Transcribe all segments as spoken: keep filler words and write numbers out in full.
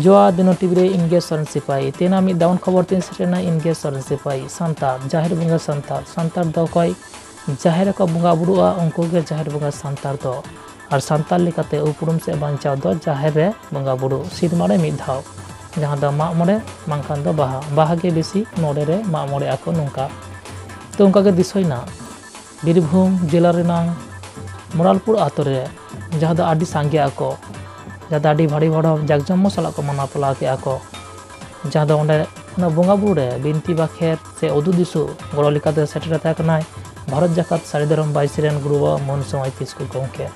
ᱡᱚᱣᱟ ᱫᱤᱱᱚ TV ᱨᱮ ᱤᱧ ᱜᱮ ᱥᱚᱨᱮᱱ ᱥᱤᱯᱟᱹᱦᱤ᱾ ᱛᱮᱦᱮᱧᱟᱜ ᱢᱤᱫ ᱫᱟᱣᱟᱱ ᱠᱷᱚᱵᱚᱨ ᱛᱤᱧ ᱥᱮᱴᱮᱨᱮᱱᱟ, ᱤᱧ ᱜᱮ ᱥᱚᱨᱮᱱ ᱥᱤᱯᱟᱹᱦᱤ᱾ ᱥᱟᱱᱛᱟᱲ, ᱡᱟᱦᱮᱨ ᱵᱚᱸᱜᱟ ᱥᱟᱱᱛᱟᱲ᱾ ᱥᱟᱱᱛᱟᱲ ᱫᱚ ᱚᱠᱚᱭ ᱡᱟᱦᱮᱨ ᱨᱮᱠᱚ ᱵᱚᱸᱜᱟ ᱵᱩᱨᱩᱜᱼᱟ, ᱩᱱᱠᱩ ᱜᱮ ᱡᱟᱦᱮᱨ ᱵᱚᱸᱜᱟ ᱥᱟᱱᱛᱟᱲ ᱫᱚ᱾ ᱟᱨ ᱥᱟᱱᱛᱟᱲ ᱞᱮᱠᱟᱛᱮ ᱩᱯᱨᱩᱢ ᱥᱮ ᱵᱟᱧᱪᱟᱣ ᱫᱚ ᱡᱟᱦᱮᱨ ᱨᱮ ᱵᱚᱸᱜᱟ ᱵᱩᱨᱩ, ᱥᱮᱨᱢᱟ ᱨᱮ ᱢᱤᱫ ᱫᱷᱟᱣ, ᱡᱟᱦᱟᱸ ᱫᱚ ᱢᱟᱜ ᱢᱚᱬᱮ ᱵᱟᱝᱠᱷᱟᱱ ᱫᱚ ᱵᱟᱦᱟ᱾ ᱵᱟᱦᱟ ᱜᱮ ᱵᱮᱥᱤ ᱱᱚᱰᱮ ᱨᱮ ᱢᱟᱜ ᱢᱚᱬᱮ ᱟᱠᱚ ᱱᱚᱝᱠᱟ᱾ ᱛᱚ, ᱚᱱᱠᱟ ᱜᱮ ᱫᱤᱥᱟᱹᱭᱮᱱᱟ ᱵᱤᱨᱵᱷᱩᱢ ᱡᱮᱞᱟ ᱨᱮᱱᱟᱝ ᱢᱚᱨᱟᱞᱯᱩᱨ ᱟᱛᱳ ᱨᱮ, ᱡᱟᱦᱟᱸ ᱫᱚ ᱟᱹᱰᱤ ᱥᱟᱸᱜᱮ ᱟᱠᱚ, ᱡᱟᱦᱟᱸ ᱫᱚ ᱟᱹᱰᱤ ᱵᱷᱟᱹᱲᱤ ᱵᱷᱟᱲᱚ ᱡᱟᱠ ᱡᱚᱢᱚ ᱥᱟᱞᱟᱜ ᱠᱚ ᱢᱟᱱᱟᱣ ᱯᱟᱞᱟᱣ ᱠᱮᱫᱼᱟ ᱠᱚ᱾ ᱡᱟᱦᱟᱸ ᱫᱚ ᱚᱸᱰᱮ ᱚᱱᱟ ᱵᱚᱸᱜᱟ ᱵᱩᱨᱩ ᱨᱮ ᱵᱤᱱᱛᱤ ᱵᱟᱠᱷᱮᱲ ᱥᱮ ᱩᱫᱩᱜ ᱫᱤᱥᱟᱹ ᱜᱚᱲᱚ ᱞᱮᱠᱟᱛᱮ ᱥᱮᱴᱮᱨ ᱛᱟᱦᱮᱸ ᱠᱟᱱᱟᱭ ᱵᱷᱟᱨᱚᱛ ᱡᱟᱠᱟᱛ ᱥᱟᱹᱨᱤ ᱫᱷᱚᱨᱚᱢ ᱵᱟᱭᱥᱤ ᱨᱮᱱ ᱜᱩᱨᱩ ᱵᱟᱵᱟ ᱢᱚᱱ ᱥᱚᱢᱟᱭ ᱠᱤᱥᱠᱩ ᱜᱚᱢᱠᱮ᱾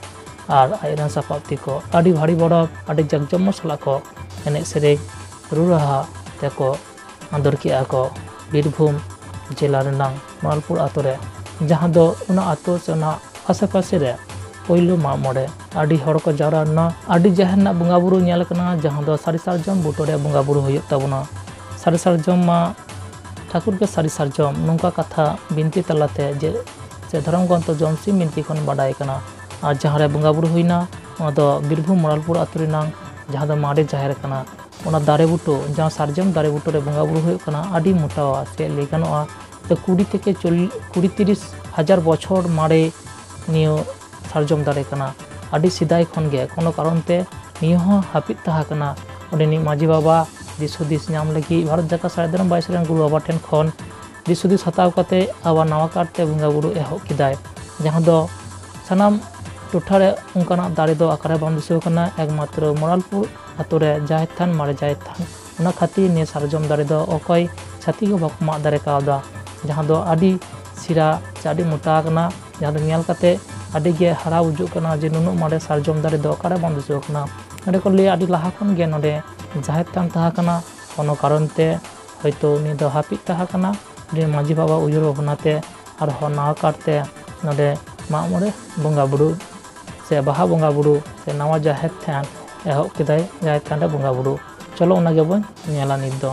ᱟᱨ ᱟᱡ ᱨᱮᱱ ᱥᱟᱯᱟᱵ ᱛᱮᱠᱚ ᱟᱹᱰᱤ ᱵᱷᱟᱹᱲᱤ ᱵᱷᱟᱲᱚ, ᱟᱹᱰᱤ ᱡᱟᱠ ᱡᱚᱢᱚ ᱥᱟᱞᱟᱜ ᱠᱚ ᱮᱱᱮᱡ ᱥᱮᱨᱮᱧ, ᱨᱩ ᱨᱟᱦᱟ ᱛᱮᱠᱚ ᱟᱫᱚᱨ ᱠᱮᱜᱼᱟ ᱠᱚ ᱵᱤᱨᱵᱷᱩᱢ ᱡᱮᱞᱟ ᱨᱮᱱᱟᱝ ᱢᱚᱨᱟᱞᱯᱩᱨ ᱟᱛᱳ ᱨᱮ, ᱡᱟᱦᱟᱸ ᱫᱚ ᱚᱱᱟ ᱟᱛᱳ ᱥᱮ ᱚᱱᱟ ᱟᱥᱮ ᱯᱟᱥᱮ ᱨᱮ ᱯᱳᱭᱞᱳ ᱢᱟᱜ ᱢᱚᱬᱮ᱾ ᱟᱹᱰᱤ ᱦᱚᱲ ᱠᱚ ᱡᱟᱣᱨᱟ ᱞᱮᱱᱟ᱾ ᱟᱹᱰᱤ ᱡᱟᱦᱮᱨ ᱨᱮᱱᱟᱜ ᱵᱚᱸᱜᱟ ᱵᱩᱨᱩ ᱧᱮᱞ ᱟᱠᱟᱱᱟ, ᱡᱟᱦᱟᱸ ᱫᱚ ᱥᱟᱹᱨᱤ ᱥᱟᱨᱡᱚᱢ ᱵᱩᱴᱟᱹ ᱨᱮ ᱵᱚᱸᱜᱟ ᱵᱩᱨᱩ ᱦᱩᱭᱩᱜ ᱛᱟᱵᱚᱱᱟ᱾ ᱥᱟᱹᱨᱤ ᱥᱟᱨᱡᱚᱢ ᱢᱟ ᱴᱷᱟᱹᱠᱩᱨ ᱜᱮ ᱥᱟᱹᱨᱤ ᱥᱟᱨᱡᱚᱢ, ᱱᱚᱝᱠᱟ ᱠᱟᱛᱷᱟ ᱵᱤᱱᱛᱤ ᱛᱟᱞᱟᱛᱮ ᱡᱮ ᱥᱮ ᱫᱷᱚᱨᱚᱢ ᱜᱨᱚᱱᱛᱷᱚ ᱡᱚᱢᱥᱤᱢ ᱵᱤᱱᱛᱤ ᱠᱷᱚᱱ ᱵᱟᱰᱟᱭ ᱠᱟᱱᱟ᱾ ᱟᱨ ᱡᱟᱦᱟᱸ ᱨᱮ ᱵᱚᱸᱜᱟ ᱵᱩᱨᱩ ᱦᱩᱭᱱᱟ, ᱚᱱᱟ ᱫᱚ ᱵᱤᱨᱵᱷᱩᱢ ᱢᱚᱨᱟᱞᱯᱩᱨ ᱟᱛᱳ ᱨᱮᱱᱟᱝ ᱡᱟᱦᱟᱸ ᱫᱚ ᱢᱟᱨᱮ ᱡᱟᱦᱮᱨ ᱠᱟᱱᱟ᱾ ᱚᱱᱟ ᱫᱟᱨᱮ ᱵᱩᱴᱟᱹ, ᱡᱟᱦᱟᱸ ᱥᱟᱨᱡᱚᱢ ᱫᱟᱨᱮ ᱵᱩᱴᱟᱹ ᱨᱮ ᱵᱚᱸᱜᱟ ᱵᱩᱨᱩ ᱦᱩᱭᱩᱜ ᱠᱟᱱᱟ, ᱟᱹᱰᱤ ᱢᱚᱴᱟᱣᱟ ᱥᱮ ᱞᱟᱹᱭ ᱜᱟᱱᱚᱜᱼᱟ ᱛᱚ ᱠᱩᱲᱤ ᱛᱷᱮᱠᱮ ᱪᱚᱞᱞᱤᱥ, ᱠᱩᱲᱤ ᱛᱤᱨᱤᱥ ᱦᱟᱡᱟᱨ ᱵᱚᱪᱷᱚᱨ ᱢᱟᱨᱮ ᱱᱤᱭᱟᱹ ᱥᱟᱨᱡᱚᱢ ᱫᱟᱨᱮ ᱠᱟᱱᱟ᱾ ᱟᱹᱰᱤ ᱥᱮᱫᱟᱭ ᱠᱷᱚᱱ ᱜᱮ ᱠᱳᱱᱳ ᱠᱟᱨᱚᱱ ᱛᱮ ᱱᱤᱭᱟᱹ ᱦᱚᱸ ᱦᱟᱹᱯᱤᱫ ᱛᱟᱦᱮᱸ ᱠᱟᱱᱟ᱾ ᱚᱸᱰᱮᱱᱤᱡ ᱢᱟᱹᱡᱷᱤ ᱵᱟᱵᱟ ᱫᱤᱥ ᱦᱩᱫᱤᱥ ᱧᱟᱢ ᱞᱟᱹᱜᱤᱫ ᱵᱷᱟᱨᱚᱛ ᱡᱟᱠᱟᱛ ᱥᱟᱹᱨᱤ ᱫᱷᱚᱨᱚᱢ ᱵᱟᱭᱥᱤ ᱨᱮᱱ ᱜᱩᱨᱩ ᱵᱟᱵᱟ ᱴᱷᱮᱱ ᱠᱷᱚᱱ ᱫᱤᱥ ᱦᱩᱫᱤᱥ ᱦᱟᱛᱟᱣ ᱠᱟᱛᱮ ᱟᱵᱟᱨ ᱱᱟᱣᱟ ᱠᱟᱨᱛᱮ ᱵᱚᱸᱜᱟ ᱵᱩᱨᱩ ᱮᱦᱚᱵ ᱠᱮᱫᱟᱭ, ᱡᱟᱦᱟᱸ ᱫᱚ ᱥᱟᱱᱟᱢ ᱴᱚᱴᱷᱟ ᱨᱮ ᱚᱱᱠᱟᱱᱟᱜ ᱫᱟᱨᱮ ᱫᱚ ᱚᱠᱟᱨᱮ ᱵᱟᱝ ᱫᱤᱥᱟᱹ ᱠᱟᱱᱟ, ᱮᱠᱢᱟᱛᱨᱚ ᱢᱚᱨᱟᱞᱯᱩᱨ ᱟᱛᱳ ᱨᱮ ᱡᱟᱦᱮᱨ ᱛᱷᱟᱱ, ᱢᱟᱨᱮ ᱡᱟᱦᱮᱨ ᱛᱷᱟᱱ᱾ ᱚᱱᱟ ᱠᱷᱟᱹᱛᱤᱨ ᱱᱤᱭᱟᱹ ᱥᱟᱨᱡᱚᱢ ᱫᱟᱨᱮ ᱫᱚ ᱚᱠᱚᱭ ᱪᱷᱟᱹᱛᱤᱠ ᱦᱚᱸ ᱵᱟᱠᱚ ᱢᱟᱜ ᱫᱟᱲᱮ ᱠᱟᱣᱫᱟ, ᱡᱟᱦᱟᱸ ᱫᱚ ᱟᱹᱰᱤ ᱥᱤᱨᱟ ᱥᱮ ᱟᱹᱰᱤ ᱢᱚᱴᱟ ᱟᱠᱟᱱᱟ, ᱡᱟᱦᱟᱸ ᱫᱚ ᱧᱮᱞ ᱠᱟᱛᱮ ᱟᱹᱰᱤ ᱜᱮ ᱦᱟᱨᱟ ᱵᱩᱡᱩᱜ ᱠᱟᱱᱟ ᱡᱮ ᱱᱩᱱᱟᱹᱜ ᱢᱟᱨᱮ ᱥᱟᱨᱡᱚᱢ ᱫᱟᱨᱮ ᱫᱚ ᱚᱠᱟᱨᱮ ᱵᱟᱝ ᱫᱤᱥᱟᱹ ᱠᱟᱱᱟ᱾ ᱱᱚᱸᱰᱮ ᱠᱚ ᱞᱟᱹᱭᱟ ᱟᱹᱰᱤ ᱞᱟᱦᱟ ᱠᱷᱚᱱ ᱜᱮ ᱱᱚᱸᱰᱮ ᱡᱟᱦᱮᱨ ᱛᱷᱟᱱ ᱛᱟᱦᱮᱸ ᱠᱟᱱᱟ, ᱠᱳᱱᱳ ᱠᱟᱨᱚᱱ ᱛᱮ ᱦᱚᱭᱛᱳ ᱩᱱᱤ ᱫᱚ ᱦᱟᱹᱯᱤᱫ ᱛᱟᱦᱮᱸ ᱠᱟᱱᱟ᱾ ᱩᱱᱤ ᱢᱟᱹᱡᱷᱤ ᱵᱟᱵᱟ ᱩᱭᱦᱟᱹᱨ ᱵᱷᱟᱵᱽᱱᱟ ᱛᱮ ᱟᱨᱦᱚᱸ ᱱᱟᱣᱟ ᱠᱟᱨᱛᱮ ᱱᱚᱰᱮ ᱢᱟᱜ ᱢᱚᱬᱮ ᱵᱚᱸᱜᱟ ᱵᱩᱨᱩ ᱥᱮ ᱵᱟᱦᱟ ᱵᱚᱸᱜᱟ ᱵᱩᱨᱩ ᱥᱮ ᱱᱟᱣᱟ ᱡᱟᱦᱮᱨ ᱛᱷᱟᱱ ᱮᱦᱚᱵ ᱠᱮᱫᱟᱭ, ᱡᱟᱦᱮᱨ ᱛᱷᱟᱱ ᱨᱮ ᱵᱚᱸᱜᱟ ᱵᱩᱨᱩ᱾ ᱪᱚᱞᱚ ᱚᱱᱟ ᱜᱮᱵᱚᱱ ᱧᱮᱞᱟ ᱱᱤᱛ ᱫᱚ᱾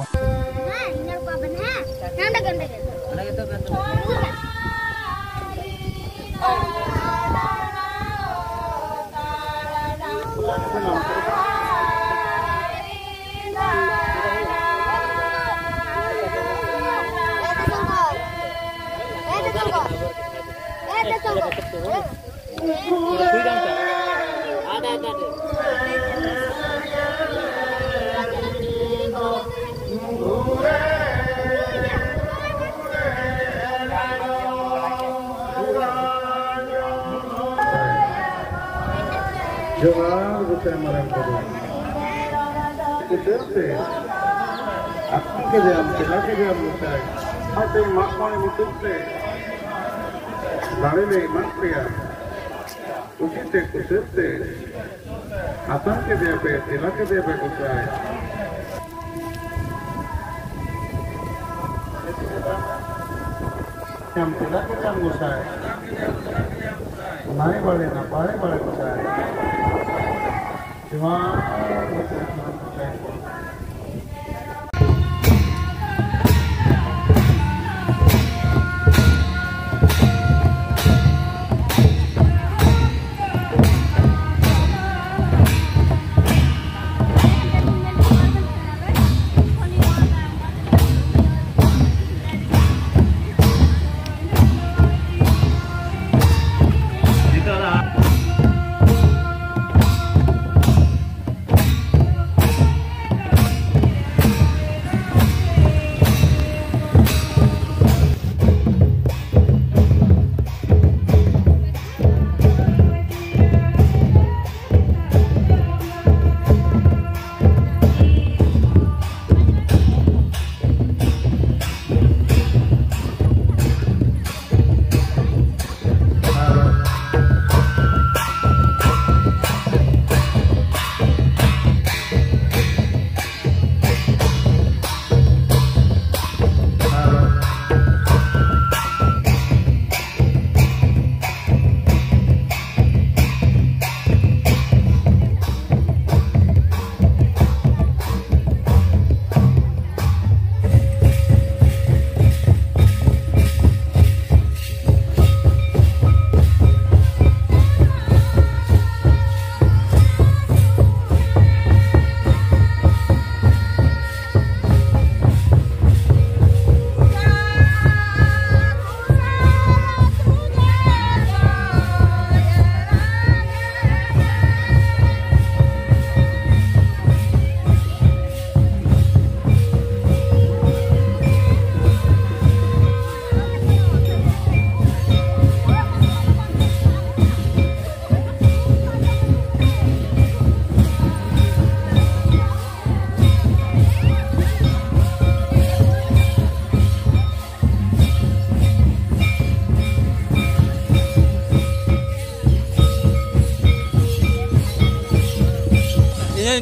ᱢᱟᱨᱟᱝ ᱠᱚᱫᱚ ᱠᱩᱥᱟᱹᱞ ᱛᱮ ᱟᱹᱛᱤᱧ ᱠᱮᱫᱮᱭᱟᱢ, ᱪᱮᱞᱟ ᱠᱮᱫᱮᱭᱟᱢ ᱜᱚᱸᱥᱟᱭ᱾ ᱟᱨ ᱛᱮᱦᱮᱧ ᱢᱟᱜ ᱢᱚᱬᱮ ᱧᱩᱛᱩᱢ ᱛᱮ ᱫᱟᱲᱮ ᱞᱮ ᱮᱢᱟᱫ ᱯᱮᱭᱟ᱾ ᱠᱩᱥᱤ ᱛᱮ ᱠᱩᱥᱟᱹᱞ ᱛᱮ ᱟᱛᱟᱝ ᱠᱮᱫᱮᱭᱟ ᱯᱮ, ᱪᱮᱞᱟ ᱠᱮᱫᱮᱭᱟ ᱯᱮ ᱜᱚᱸᱥᱟᱭ᱾ ᱧᱟᱢ ᱠᱮᱫᱟ ᱠᱚ ᱧᱟᱢ ᱜᱚᱸᱥᱟᱭ᱾ ᱱᱟᱭ ᱵᱟᱲᱮ ᱱᱟᱯᱟᱭ ᱵᱟᱲᱮ ᱜᱚᱸᱥᱟᱭ᱾ ᱡᱚᱦᱟᱨ ᱜᱚᱸᱥᱟᱭ ᱠᱚ᱾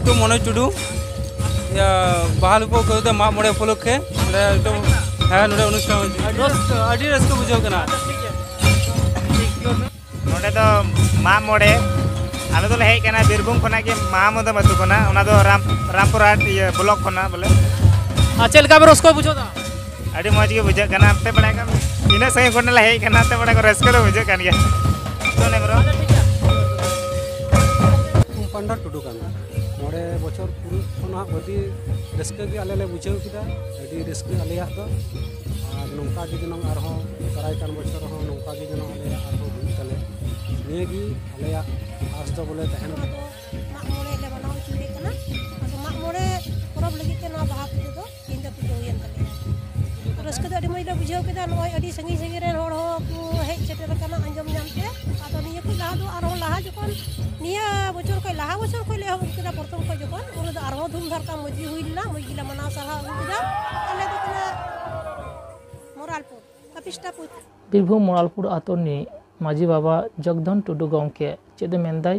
ᱛᱚ ᱢᱚᱱᱳᱡᱽ ᱴᱩᱰᱩ, ᱤᱭᱟᱹ, ᱵᱟᱦᱟ ᱞᱩᱯᱟᱹ ᱠᱚᱫᱚ ᱢᱟᱜ ᱢᱚᱬᱮ ᱩᱯᱚᱞᱚᱠᱠᱷᱮ ᱱᱚᱰᱮ ᱢᱤᱫᱴᱟᱝ, ᱦᱮᱸ, ᱱᱚᱰᱮ ᱚᱱᱩᱥᱴᱷᱟᱱ ᱦᱩᱭᱩᱜᱼᱟ᱾ ᱟᱹᱰᱤ ᱨᱟᱹᱥᱠᱟᱹ, ᱟᱹᱰᱤ ᱨᱟᱹᱥᱠᱟᱹ ᱵᱩᱡᱷᱟᱹᱣ ᱠᱟᱱᱟ᱾ ᱱᱚᱰᱮ ᱫᱚ ᱢᱟᱜ ᱢᱚᱬᱮ, ᱟᱞᱮ ᱫᱚᱞᱮ ᱦᱮᱡ ᱠᱟᱱᱟ ᱵᱤᱨᱵᱷᱩᱢ ᱠᱷᱚᱱᱟᱜ ᱜᱮ, ᱢᱟᱦᱟᱢᱩᱫᱟᱢ ᱟᱹᱛᱩ ᱠᱷᱚᱱᱟᱜ, ᱚᱱᱟ ᱫᱚ ᱨᱟᱢ-, ᱨᱟᱢᱯᱩᱨᱦᱟᱴ, ᱤᱭᱟᱹ, ᱵᱞᱚᱠ ᱠᱷᱚᱱᱟᱜ ᱵᱚᱞᱮ᱾ ᱟᱨ ᱪᱮᱫ ᱞᱮᱠᱟ ᱯᱮ ᱨᱟᱹᱥᱠᱟᱹ ᱵᱩᱡᱷᱟᱹᱣ ᱫᱟ? ᱟᱹᱰᱤ ᱢᱚᱡᱽ ᱜᱮ ᱵᱩᱡᱷᱟᱹᱜ ᱠᱟᱱᱟ᱾ ᱟᱯᱮ ᱵᱟᱲᱟᱭ ᱠᱟᱱ ᱛᱤᱱᱟᱹᱜ ᱥᱟᱺᱜᱤᱧ ᱠᱷᱚᱱ ᱞᱮ ᱦᱮᱡ ᱠᱟᱱᱟ, ᱟᱯᱮ ᱵᱟᱲᱟᱭ ᱠᱚ ᱨᱟᱹᱥᱠᱟᱹ ᱫᱚ ᱵᱩᱡᱷᱟᱹᱜ ᱠᱟᱱ ᱜᱮᱭᱟ᱾ ᱥᱩᱱ ᱦᱮᱢᱵᱨᱚᱢ᱾ ᱯᱟᱱᱰᱟ ᱴᱩᱰᱩ ᱠᱟᱱᱟ᱾ ᱢᱚᱬᱮ ᱵᱚᱪᱷᱚᱨ ᱯᱩᱨᱟᱹᱜ ᱠᱷᱚᱱᱟᱜ ᱟᱹᱰᱤ ᱨᱟᱹᱥᱠᱟᱹ ᱜᱮ ᱟᱞᱮ ᱞᱮ ᱵᱩᱡᱷᱟᱹᱣ ᱠᱮᱫᱟ, ᱟᱹᱰᱤ ᱨᱟᱹᱥᱠᱟᱹ ᱟᱞᱮᱭᱟᱜ ᱫᱚ᱾ ᱟᱨ ᱱᱚᱝᱠᱟ ᱜᱮ ᱡᱮᱱᱚ ᱟᱨᱦᱚᱸ ᱫᱟᱨᱟᱭ ᱠᱟᱱ ᱵᱚᱪᱷᱚᱨ ᱦᱚᱸ ᱱᱚᱝᱠᱟ ᱜᱮ ᱡᱮᱱᱚ ᱟᱞᱮᱭᱟᱜ ᱟᱨᱦᱚᱸ ᱦᱩᱭᱩᱜ ᱛᱟᱞᱮ, ᱱᱤᱭᱟᱹ ᱜᱮ ᱟᱞᱮᱭᱟᱜ ᱟᱸᱥ ᱫᱚ ᱵᱚᱞᱮ ᱛᱟᱦᱮᱱᱟ᱾ ᱟᱫᱚ ᱢᱟᱜ ᱢᱚᱬᱮ ᱞᱮ ᱢᱟᱱᱟᱣ ᱦᱚᱪᱚᱭᱮᱫ ᱠᱟᱱᱟ᱾ ᱟᱫᱚ ᱢᱟᱜ ᱢᱚᱬᱮ ᱯᱚᱨᱚᱵᱽ ᱞᱟᱹᱜᱤᱫ ᱛᱮ ᱱᱚᱣᱟ ᱵᱟᱦᱟ ᱯᱩᱡᱟᱹ ᱫᱚ ᱛᱮᱦᱮᱧ ᱫᱚ ᱯᱩᱡᱟᱹ ᱦᱩᱭᱮᱱ ᱛᱟᱞᱮᱭᱟ᱾ ᱨᱟᱹᱥᱠᱟᱹ ᱫᱚ ᱟᱹᱰᱤ ᱢᱚᱡᱽ ᱞᱮ ᱵᱩᱡᱷᱟᱹᱣ ᱠᱮᱫᱟ᱾ ᱱᱚᱜᱼᱚᱭ ᱟᱹᱰᱤ ᱥᱟᱺᱜᱤᱧ ᱥᱟᱺᱜᱤᱧ ᱨᱮᱱ ᱦᱚᱲ ᱦᱚᱸ ᱠᱚ ᱦᱮᱡ ᱥᱮᱴᱮᱨ ᱟᱠᱟᱱᱟ ᱟᱸᱡᱚᱢ ᱧᱟᱢ ᱛᱮ᱾ ᱟᱫᱚ ᱱᱤᱭᱟᱹ ᱠᱷᱚᱱ ᱞᱟᱦᱟ ᱫᱚ ᱟᱨᱦᱚᱸ ᱞᱟᱦᱟ ᱡᱚᱠᱷᱚᱱ, ᱱᱤᱭᱟᱹ ᱵᱚᱪᱷᱚᱨ ᱠᱷᱚᱱ ᱞᱟᱦᱟ ᱵᱚᱪᱷᱚᱨ ᱠᱷᱚᱱ ᱞᱮ ᱮᱦᱚᱵ ᱠᱮᱫᱟ, ᱯᱨᱚᱛᱷᱚᱢ ᱠᱷᱚᱱ ᱡᱚᱠᱷᱚᱱ, ᱩᱱ ᱨᱮᱫᱚ ᱟᱨᱦᱚᱸ ᱫᱷᱩᱢᱫᱷᱟᱨᱠᱟ ᱢᱚᱡᱽ ᱜᱮ ᱦᱩᱭ ᱞᱮᱱᱟ, ᱢᱚᱡᱽ ᱜᱮᱞᱮ ᱢᱟᱱᱟᱣ ᱥᱟᱨᱦᱟᱣ ᱟᱹᱜᱩ ᱠᱮᱫᱟ᱾ ᱟᱞᱮ ᱫᱚ ᱠᱟᱱᱟ ᱢᱚᱨᱟᱞᱯᱩᱨ, ᱠᱟᱯᱤᱥᱴᱟᱯᱩᱨ᱾ ᱵᱤᱨᱵᱷᱩᱢ ᱢᱚᱨᱟᱞᱯᱩᱨ ᱟᱛᱳ ᱨᱤᱱᱤᱡ ᱢᱟᱹᱡᱷᱤ ᱵᱟᱵᱟ ᱡᱚᱜᱽᱫᱷᱚᱱ ᱴᱩᱰᱩ ᱜᱚᱢᱠᱮ ᱪᱮᱫ ᱮ ᱢᱮᱱᱫᱟᱭ,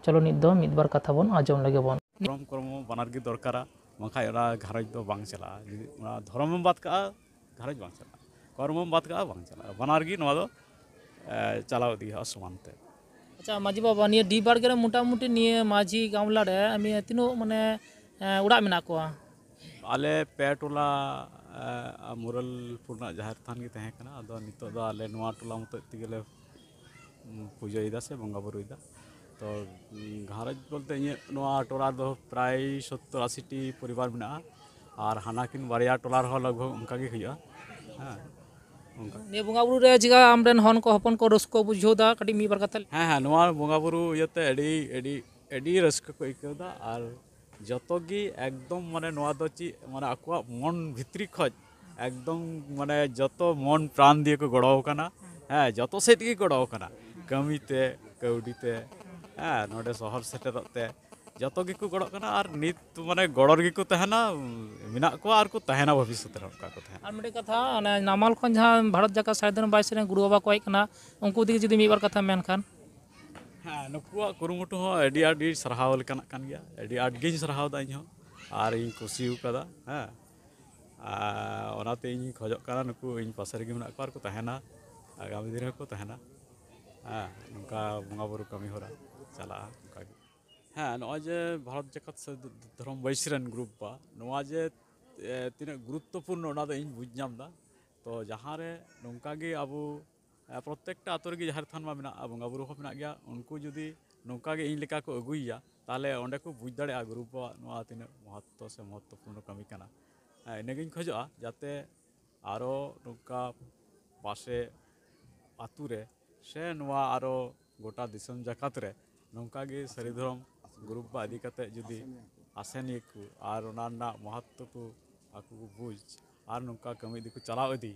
ᱪᱚᱞᱚ ᱱᱤᱛ ᱫᱚ ᱢᱤᱫ ᱵᱟᱨ ᱠᱟᱛᱷᱟ ᱵᱚᱱ ᱟᱸᱡᱚᱢ ᱞᱮᱜᱮ ᱵᱚᱱ᱾ ᱫᱷᱚᱨᱚᱢ ᱠᱚᱨᱢᱚ ᱵᱟᱱᱟᱨ ᱜᱮ ᱫᱚᱨᱠᱟᱨᱟ, ᱵᱟᱝᱠᱷᱟᱡ ᱚᱱᱟ ᱜᱷᱟᱨᱚᱸᱡᱽ ᱫᱚ ᱵᱟᱝ ᱪᱟᱞᱟᱜᱼᱟ᱾ ᱡᱩᱫᱤ ᱚᱱᱟ ᱫᱷᱚᱨᱚᱢᱮᱢ ᱵᱟᱫ ᱠᱟᱜᱼᱟ, ᱜᱷᱟᱨᱚᱸᱡᱽ ᱵᱟᱝ ᱪᱟᱞᱟᱜᱼᱟ᱾ ᱠᱚᱨᱢᱚᱢ ᱵᱟᱫ ᱠᱟᱜᱼᱟ, ᱵᱟᱝ ᱪᱟᱞᱟᱜᱼᱟ᱾ ᱵᱟᱱᱟᱨ ᱜᱮ ᱱᱚᱣᱟ ᱫᱚ, ᱮ, ᱪᱟᱞᱟᱣ ᱤᱫᱤ ᱦᱩᱭᱩᱜᱼᱟ ᱥᱚᱢᱟᱱ ᱛᱮ᱾ ᱟᱪᱪᱷᱟ ᱢᱟᱹᱡᱷᱤ ᱵᱟᱵᱟ, ᱱᱤᱭᱟᱹ ᱰᱤ ᱵᱟᱲᱜᱮ ᱨᱮ ᱢᱚᱴᱟᱢᱩᱴᱤ ᱱᱤᱭᱟᱹ ᱢᱟᱹᱡᱷᱤ ᱜᱟᱢᱞᱟ ᱨᱮ ᱢᱤᱭᱟᱹ ᱛᱤᱱᱟᱹᱜ ᱢᱟᱱᱮ, ᱮ, ᱚᱲᱟᱜ ᱢᱮᱱᱟᱜ ᱠᱚᱣᱟ? ᱟᱞᱮ ᱯᱮ ᱴᱚᱞᱟ, ᱮ, ᱢᱩᱨᱟᱞᱯᱩᱨ ᱨᱮᱱᱟᱜ ᱡᱟᱦᱮᱨ ᱛᱷᱟᱱ ᱜᱮ ᱛᱟᱦᱮᱸ ᱠᱟᱱᱟ᱾ ᱟᱫᱚ ᱱᱤᱛᱚᱜ ᱫᱚ ᱟᱞᱮ ᱱᱚᱣᱟ ᱴᱚᱞᱟ ᱢᱚᱛᱚᱡ ᱛᱮᱜᱮ ᱞᱮ ᱯᱩᱡᱟᱹᱭᱮᱫᱟ ᱥᱮ ᱵᱚᱸᱜᱟ ᱵᱩᱨᱩᱭᱮᱫᱟ᱾ ᱛᱚ, ᱜᱷᱟᱨᱚᱸᱡᱽ ᱵᱚᱞᱛᱮ ᱤᱧᱟᱹᱜ ᱱᱚᱣᱟ ᱴᱚᱞᱟ ᱨᱮᱫᱚ ᱯᱨᱟᱭ ᱥᱚᱛᱛᱚᱨ ᱟᱥᱤ ᱴᱤ ᱯᱚᱨᱤᱵᱟᱨ ᱢᱮᱱᱟᱜᱼᱟ, ᱟᱨ ᱦᱟᱱᱟ ᱠᱤᱱ ᱵᱟᱨᱭᱟ ᱴᱚᱞᱟ ᱨᱮᱦᱚᱸ ᱞᱟᱜᱽ ᱵᱷᱟᱜᱽ ᱚᱱᱠᱟ ᱜᱮ ᱦᱩᱭᱩᱜᱼᱟ᱾ ᱦᱮᱸ, ᱚᱱᱠᱟ᱾ ᱱᱤᱭᱟᱹ ᱵᱚᱸᱜᱟ ᱵᱩᱨᱩ ᱨᱮ ᱪᱮᱠᱟ ᱟᱢᱨᱮᱱ ᱦᱚᱱ ᱠᱚ ᱦᱚᱯᱚᱱ ᱠᱚ ᱨᱟᱹᱥᱠᱟᱹ ᱵᱩᱡᱷᱟᱹᱣ ᱮᱫᱟ? ᱠᱟᱹᱴᱤᱡ ᱢᱤᱫ ᱵᱟᱨ ᱠᱟᱛᱷᱟ᱾ ᱦᱮᱸ, ᱦᱮᱸ, ᱱᱚᱣᱟ ᱵᱚᱸᱜᱟ ᱵᱩᱨᱩ ᱤᱭᱟᱹᱛᱮ ᱟᱹᱰᱤ, ᱟᱹᱰᱤ, ᱟᱹᱰᱤ ᱨᱟᱹᱥᱠᱟᱹ ᱠᱚ ᱟᱹᱭᱠᱟᱹᱣ ᱮᱫᱟ᱾ ᱟᱨ ᱡᱚᱛᱚ ᱜᱮ ᱮᱠᱫᱚᱢ ᱢᱟᱱᱮ ᱱᱚᱣᱟ ᱫᱚ ᱪᱮᱫ ᱢᱟᱱᱮ ᱟᱠᱚᱣᱟᱜ ᱢᱚᱱ ᱵᱷᱤᱛᱨᱤ ᱠᱷᱚᱡ ᱮᱠᱫᱚᱢ ᱢᱟᱱᱮ ᱡᱚᱛᱚ ᱢᱚᱱ ᱯᱨᱟᱱ ᱫᱤᱭᱮ ᱠᱚ ᱜᱚᱲᱚ ᱟᱠᱟᱱᱟ᱾ ᱦᱮᱸ, ᱡᱚᱛᱚ ᱥᱮᱫ ᱛᱮᱜᱮ ᱜᱚᱲᱚ ᱟᱠᱟᱱᱟ, ᱠᱟᱹᱢᱤ ᱛᱮ, ᱠᱟᱹᱣᱰᱤ ᱛᱮ, ᱦᱮᱸ, ᱱᱚᱰᱮ ᱥᱚᱦᱚᱨ ᱥᱮᱴᱮᱨᱚᱜ ᱛᱮ ᱡᱚᱛᱚ ᱜᱮᱠᱚ ᱜᱚᱲᱚᱜ ᱠᱟᱱᱟ᱾ ᱟᱨ ᱱᱤᱛ ᱢᱟᱱᱮ ᱜᱚᱲᱚ ᱨᱮᱜᱮ ᱠᱚ ᱛᱟᱦᱮᱱᱟ, ᱢᱮᱱᱟᱜ ᱠᱚᱣᱟ ᱟᱨ ᱠᱚ ᱛᱟᱦᱮᱱᱟ ᱵᱷᱚᱵᱤᱥᱥᱚᱛ ᱨᱮᱦᱚᱸ ᱚᱱᱠᱟ ᱠᱚ ᱛᱟᱦᱮᱱᱟ᱾ ᱟᱨ ᱢᱤᱫᱴᱮᱡ ᱠᱟᱛᱷᱟ, ᱚᱱᱮ ᱱᱟᱢᱟᱞ ᱠᱷᱚᱱ ᱡᱟᱦᱟᱸ ᱵᱷᱟᱨᱚᱛ ᱡᱟᱠᱟᱛ ᱥᱟᱭᱫᱟᱱ ᱵᱟᱭᱤᱥ ᱨᱮᱱ ᱜᱩᱨᱩ ᱵᱟᱵᱟ ᱠᱚ ᱦᱮᱡ ᱠᱟᱱᱟ, ᱩᱱᱠᱩ ᱤᱫᱤ ᱠᱟᱛᱮ ᱡᱩᱫᱤ ᱢᱤᱫ ᱵᱟᱨ ᱠᱟᱛᱷᱟ ᱢᱮᱱᱠᱷᱟᱱ? ᱦᱮᱸ, ᱱᱩᱠᱩᱣᱟᱜ ᱠᱩᱨᱩᱢᱩᱴᱩ ᱦᱚᱸ ᱟᱹᱰᱤ ᱟᱹᱰᱤ ᱥᱟᱨᱦᱟᱣ ᱞᱮᱠᱟᱱᱟᱜ ᱠᱟᱱ ᱜᱮᱭᱟ᱾ ᱟᱹᱰᱤ ᱟᱸᱴ ᱜᱤᱧ ᱥᱟᱨᱦᱟᱣ ᱫᱟ ᱤᱧ ᱦᱚᱸ, ᱟᱨ ᱤᱧ ᱠᱩᱥᱤ ᱟᱠᱟᱫᱟ᱾ ᱦᱮᱸ, ᱟᱨ ᱚᱱᱟᱛᱮ ᱤᱧ ᱠᱷᱚᱡᱚᱜ ᱠᱟᱱᱟ ᱱᱩᱠᱩ ᱤᱧ ᱯᱟᱥᱮ ᱨᱮᱜᱮ ᱢᱮᱱᱟᱜ ᱠᱚᱣᱟ ᱟᱨ ᱠᱚ ᱛᱟᱦᱮᱱᱟ, ᱟᱜᱟᱢᱤ ᱫᱤᱱ ᱨᱮᱦᱚᱸ ᱠᱚ ᱛᱟᱦᱮᱱᱟ᱾ ᱦᱮᱸ, ᱱᱚᱝᱠᱟ ᱵᱚᱸᱜᱟ ᱵᱩᱨᱩ ᱠᱟᱹᱢᱤ ᱦᱚᱨᱟ ᱪᱟᱞᱟᱜᱼᱟ ᱚᱱᱠᱟ ᱜᱮ᱾ ᱦᱮᱸ, ᱱᱚᱜᱼᱚᱭ ᱡᱮ ᱵᱷᱟᱨᱚᱛ ᱡᱟᱠᱟᱛ ᱥᱟᱹᱫᱷ ᱫᱷᱚᱨᱚᱢ ᱵᱟᱹᱭᱥᱤ ᱨᱮᱱ ᱜᱨᱩᱯ ᱵᱟ ᱱᱚᱣᱟ ᱡᱮ, ᱮ, ᱛᱤᱱᱟᱹᱜ ᱜᱩᱨᱩᱛᱛᱚᱯᱩᱨᱱᱚ, ᱚᱱᱟ ᱫᱚ ᱤᱧ ᱵᱩᱡᱽ ᱧᱟᱢ ᱮᱫᱟ᱾ ᱛᱚ ᱡᱟᱦᱟᱸ ᱨᱮ ᱱᱚᱝᱠᱟ ᱜᱮ ᱟᱵᱚ, ᱮ, ᱯᱨᱚᱛᱛᱮᱠᱴᱟ ᱟᱛᱳ ᱨᱮᱜᱮ ᱡᱟᱦᱮᱨ ᱛᱷᱟᱱ ᱢᱟ ᱢᱮᱱᱟᱜᱼᱟ, ᱵᱚᱸᱜᱟ ᱵᱩᱨᱩ ᱦᱚᱸ ᱢᱮᱱᱟᱜ ᱜᱮᱭᱟ, ᱩᱱᱠᱩ ᱡᱩᱫᱤ ᱱᱚᱝᱠᱟ ᱜᱮ ᱤᱧ ᱞᱮᱠᱟ ᱠᱚ ᱟᱹᱜᱩᱭᱮᱭᱟ, ᱛᱟᱦᱚᱞᱮ ᱚᱸᱰᱮ ᱠᱚ ᱵᱩᱡᱽ ᱫᱟᱲᱮᱭᱟᱜᱼᱟ ᱜᱩᱨᱩ ᱵᱟᱵᱟᱣᱟᱜ ᱱᱚᱣᱟ ᱛᱤᱱᱟᱹᱜ ᱢᱚᱦᱚᱛᱛᱚ ᱥᱮ ᱢᱚᱦᱚᱛᱛᱚᱯᱩᱨᱱᱚ ᱠᱟᱹᱢᱤ ᱠᱟᱱᱟ᱾ ᱦᱮᱸ, ᱤᱱᱟᱹᱜᱤᱧ ᱠᱷᱚᱡᱚᱜᱼᱟ, ᱡᱟᱛᱮ ᱟᱨᱚ ᱱᱚᱝᱠᱟ ᱯᱟᱥᱮ ᱟᱛᱳ ᱨᱮ ᱥᱮ ᱱᱚᱣᱟ ᱟᱨᱚ ᱜᱚᱴᱟ ᱫᱤᱥᱚᱢ ᱡᱟᱠᱟᱛ ᱨᱮ ᱱᱚᱝᱠᱟ ᱜᱮ ᱥᱟᱹᱨᱤ ᱫᱷᱚᱨᱚᱢ ᱜᱨᱩᱯ ᱵᱟ ᱤᱫᱤ ᱠᱟᱛᱮ ᱡᱩᱫᱤ ᱟᱥᱮᱱᱤᱭᱟᱹ ᱠᱚ ᱟᱨ ᱚᱱᱟ ᱨᱮᱱᱟᱜ ᱢᱚᱦᱚᱛᱛᱚ ᱠᱚ ᱟᱠᱚ ᱠᱚ ᱵᱩᱡᱽ ᱟᱨ ᱱᱚᱝᱠᱟ ᱠᱟᱹᱢᱤ ᱤᱫᱤ ᱠᱚ ᱪᱟᱞᱟᱣ ᱤᱫᱤ,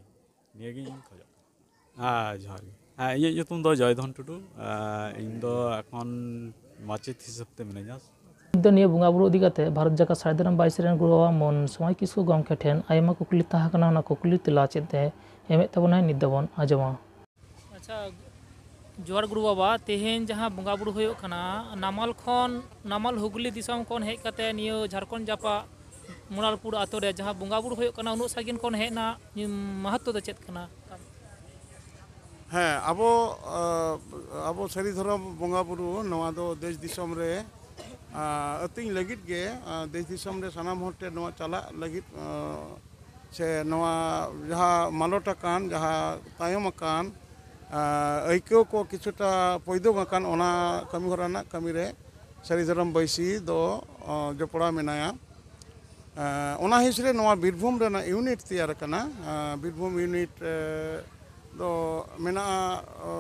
ᱱᱤᱭᱟᱹᱜᱤᱧ ᱠᱷᱚᱡᱚᱜ ᱠᱟᱱᱟ᱾ ᱦᱮᱸ, ᱡᱚᱦᱟᱨ ᱜᱮ᱾ ᱦᱮᱸ, ᱤᱧᱟᱹᱜ ᱧᱩᱛᱩᱢ ᱫᱚ ᱡᱚᱭᱫᱷᱚᱱ ᱴᱩᱰᱩ᱾ ᱮᱸ, ᱤᱧ ᱫᱚ ᱮᱠᱷᱚᱱ ᱢᱟᱪᱮᱫ ᱦᱤᱥᱟᱹᱵ ᱛᱮ ᱢᱤᱱᱟᱹᱧᱟ᱾ ᱱᱤᱛ ᱫᱚ ᱱᱤᱭᱟᱹ ᱵᱚᱸᱜᱟ ᱵᱩᱨᱩ ᱤᱫᱤ ᱠᱟᱛᱮ ᱵᱷᱟᱨᱚᱛ ᱡᱟᱠᱟᱛ ᱥᱟᱹᱨᱤ ᱫᱷᱚᱨᱚᱢ ᱵᱟᱭᱥᱤ ᱨᱮᱱ ᱜᱩᱨᱩ ᱵᱟᱵᱟ ᱢᱚᱱ ᱥᱚᱢᱟᱡᱽ ᱠᱤᱥᱠᱩ ᱜᱚᱢᱠᱮ ᱴᱷᱮᱱ ᱟᱭᱢᱟ ᱠᱩᱠᱞᱤ ᱛᱟᱦᱮᱸ ᱠᱟᱱᱟ᱾ ᱚᱱᱟ ᱠᱩᱠᱞᱤ ᱛᱮᱞᱟ ᱪᱮᱫ ᱮ ᱮᱢᱮᱫ ᱛᱟᱵᱚᱱᱟᱭ, ᱱᱤᱛ ᱫᱚᱵᱚᱱ ᱟᱸᱡᱚᱢᱟ᱾ ᱟᱪᱪᱷᱟ, ᱡᱚᱦᱟᱨ ᱜᱩᱨᱩ ᱵᱟᱵᱟ, ᱛᱮᱦᱮᱧ ᱡᱟᱦᱟᱸ ᱵᱚᱸᱜᱟ ᱵᱩᱨᱩ ᱦᱩᱭᱩᱜ ᱠᱟᱱᱟ, ᱱᱟᱢᱟᱞ ᱠᱷᱚᱱ, ᱱᱟᱢᱟᱞ ᱦᱩᱜᱽᱞᱤ ᱫᱤᱥᱚᱢ ᱠᱷᱚᱱ ᱦᱮᱡ ᱠᱟᱛᱮ ᱱᱤᱭᱟᱹ ᱡᱷᱟᱲᱠᱷᱚᱸᱰ ᱡᱟᱯᱟᱜ ᱢᱚᱲᱟᱞᱯᱩᱨ ᱟᱛᱳ ᱨᱮ ᱡᱟᱦᱟᱸ ᱵᱚᱸᱜᱟ ᱵᱩᱨᱩ ᱦᱩᱭᱩᱜ ᱠᱟᱱᱟ, ᱩᱱᱟᱹᱜ ᱥᱟᱺᱜᱤᱧ ᱠᱷᱚᱱ ᱦᱮᱡ ᱮᱱᱟ, ᱢᱟᱦᱟᱛᱛᱚ ᱫᱚ ᱪᱮᱫ ᱠᱟᱱᱟ? ᱦᱮᱸ, ᱟᱵᱚ, ᱟᱸ, ᱟᱵᱚ ᱥᱟᱹᱨᱤ ᱫᱷᱚᱨᱚᱢ ᱵᱚᱸᱜᱟ ᱵᱩᱨᱩ ᱱᱚᱣᱟ ᱫᱚ ᱫᱮᱥ ᱫᱤᱥᱚᱢ ᱨᱮ, ᱟᱸ, ᱟᱹᱛᱤᱧ ᱞᱟᱹᱜᱤᱫ ᱜᱮ, ᱟᱸ, ᱫᱮᱥ ᱫᱤᱥᱚᱢ ᱨᱮ ᱥᱟᱱᱟᱢ ᱦᱚᱲ ᱴᱷᱮᱱ ᱱᱚᱣᱟ ᱪᱟᱞᱟᱜ ᱞᱟᱹᱜᱤᱫ, ᱟᱸ, ᱥᱮ ᱱᱚᱣᱟ ᱡᱟᱦᱟᱸ ᱢᱟᱞᱚᱴ ᱟᱠᱟᱱ, ᱡᱟᱦᱟᱸ ᱛᱟᱭᱚᱢ ᱟᱠᱟᱱ, ᱟᱸ, ᱟᱹᱭᱠᱟᱹᱣ ᱠᱚ ᱠᱤᱪᱷᱩᱴᱟ ᱯᱚᱭᱫᱚᱝ ᱟᱠᱟᱱ, ᱚᱱᱟ ᱠᱟᱹᱢᱤ ᱦᱚᱨᱟ ᱨᱮᱱᱟᱜ ᱠᱟᱹᱢᱤ ᱨᱮ ᱥᱟᱹᱨᱤ ᱫᱷᱚᱨᱚᱢ ᱵᱟᱹᱭᱥᱤ ᱫᱚ, ᱟᱸ, ᱡᱚᱯᱲᱟᱣ ᱢᱮᱱᱟᱭᱟ᱾ ᱮᱸ, ᱚᱱᱟ ᱦᱤᱸᱥ ᱨᱮ ᱱᱚᱣᱟ ᱵᱤᱨᱵᱷᱩᱢ ᱨᱮᱱᱟᱜ ᱤᱭᱩᱱᱤᱴ ᱛᱮᱭᱟᱨ ᱟᱠᱟᱱᱟ᱾ ᱮᱸ, ᱵᱤᱨᱵᱷᱩᱢ ᱤᱭᱩᱱᱤᱴ, ᱮᱸ, ᱫᱚ ᱢᱮᱱᱟᱜᱼᱟ, ᱚ,